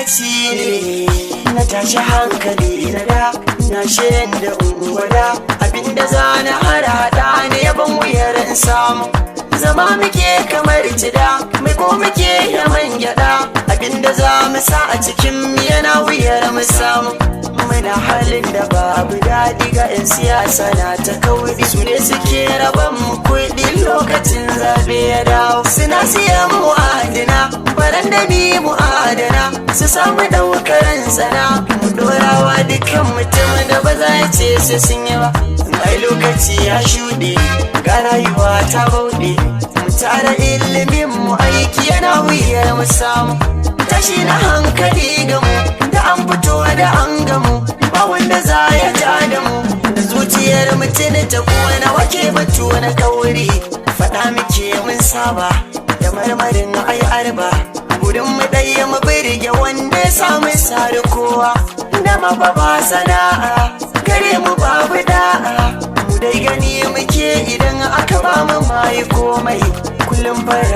Lokaci ne na tashi hankali na da na shirin da ungwada abinda za na harhaɗa ne yaban wuyar in samu. Zama muke kamar cida, mai ko muke yaman gyaɗa, abinda za mu sa a cikin mu yana wuyar mu samu. Muna halin da babu daɗi, ga 'yan siyasa na ta kauri, su ne suke raban mu kuɗi lokacin zaɓe ya dawo. Suna siyan mu adana, baran da mi mu adana, su samu ɗaukaran tsana, mu ɗorawa dukkan mutum da ba za ya ce su sun yi ba. Ai lokaci ya shuɗe, ga rayuwa ta bauɗe, mu tara ilimin mu, aiki yana wuyar mu samu. Tashi na hankali gamu da an fito da an gamu, ba wanda za ya ja da mu. Da zuciyar mutum ta kona wake batu na kauri, faɗa muke mun saba da marmarin ai arba. Gurin mu ɗaya mu birge wanda ya samu sari kowa da ma ba sana'a gare mu, babu da'a, mu dai gani muke idan aka ba mu mai komai kullum fara.